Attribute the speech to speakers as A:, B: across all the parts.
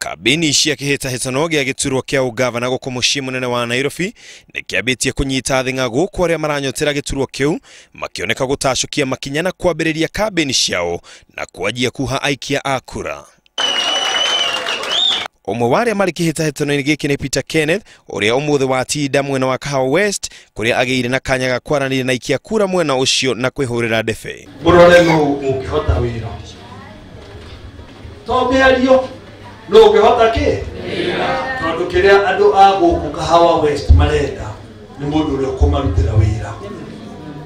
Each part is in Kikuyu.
A: Kambĩini cia kĩhĩtahĩtano gĩa gĩturwa kĩa ũgavana gũkũ mũciĩ mũnene wa Nairobi nĩkĩambĩtie kũnyita thing'a gũkũ arĩa maranyotera gĩturwa kĩu makĩoneka gũtacũkia makinya na kwambĩrĩria kambĩini ciao na kwanjia kuha aikia a kura. Ũmwe wa arĩa marĩ kĩhĩtahĩtano-inĩ gĩkĩ nĩ Peter Kenneth ũrĩa ũmũthĩ watinda mwena wa Kahawa West kũrĩa agĩire na kanya ga kwaranĩria na aikia kura mwena ũcio na kwĩhũrĩra ndebe.
B: Mũrore nũ ũngĩhota wĩra to mĩario nũ ũngĩhota kĩ tondũ kĩrĩa andũ a gũkũ Kahawa West marenda nĩ mũndũ ũrĩa ũkũmarutĩra wĩra.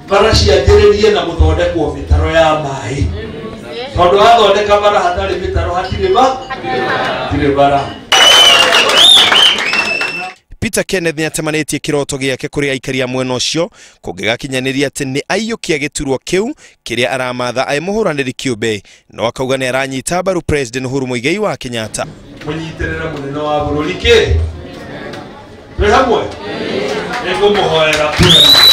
B: Bara cianjĩrĩrie na gũthondekwo mĩtaro ya maĩ tondũ wathondeka bara hatarĩ mĩtaro hatirĩ bara.
A: Peter Kenneth nĩatemanĩtie kĩroto gĩake kũrĩ aikari a mwena ũcio kũngĩgakinyanĩria atĩ nĩ aiyũkia gĩturwa kĩu kĩrĩa aramatha arĩ mũhũranĩri kĩũmbe, no akauga nĩ aranyita mbaru President Uhuru Muigai wa Kenyatta.
B: Mũnyitĩrĩre mũnene wa bũrũri kĩ twĩ hamwe nĩngũmũhoera kura.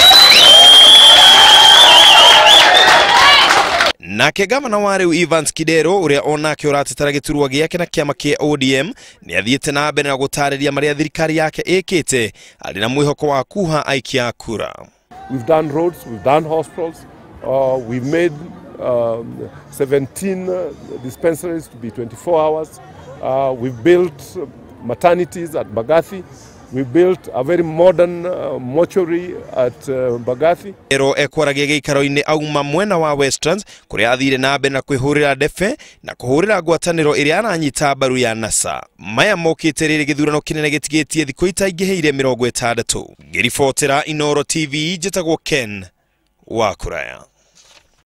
A: Nake gavana wa rĩu Evans Kidero ũrĩa onake ũratetera gĩturwa gĩake na kĩama kĩa ODM nĩathiĩte na mbere na gũtarĩria marĩa thirikari yake ĩkĩte arĩ na mwĩhoko wa kuha aikia a kura.
C: We've done roads, we've done hospitals, we've made 17 dispensaries to be 24 hours. We've built maternities at Mbagathi. We built a very modern mortuary at Mbagathi.
A: Ero ekwaragia gĩikaro-inĩ auma mwena wa Westlands kũrĩa athire na mbere na kwĩhũrĩra ndebe na kũhũrĩra ngwatanĩro ĩrĩa aranyita mbaru ya NASA. Maya mokĩte rĩrĩ gĩthurano kĩnene gĩtigĩtie thikũ itaingĩhĩire 60. Ngĩribotera Inooro TV njĩtagwo Ken wa Kũraya.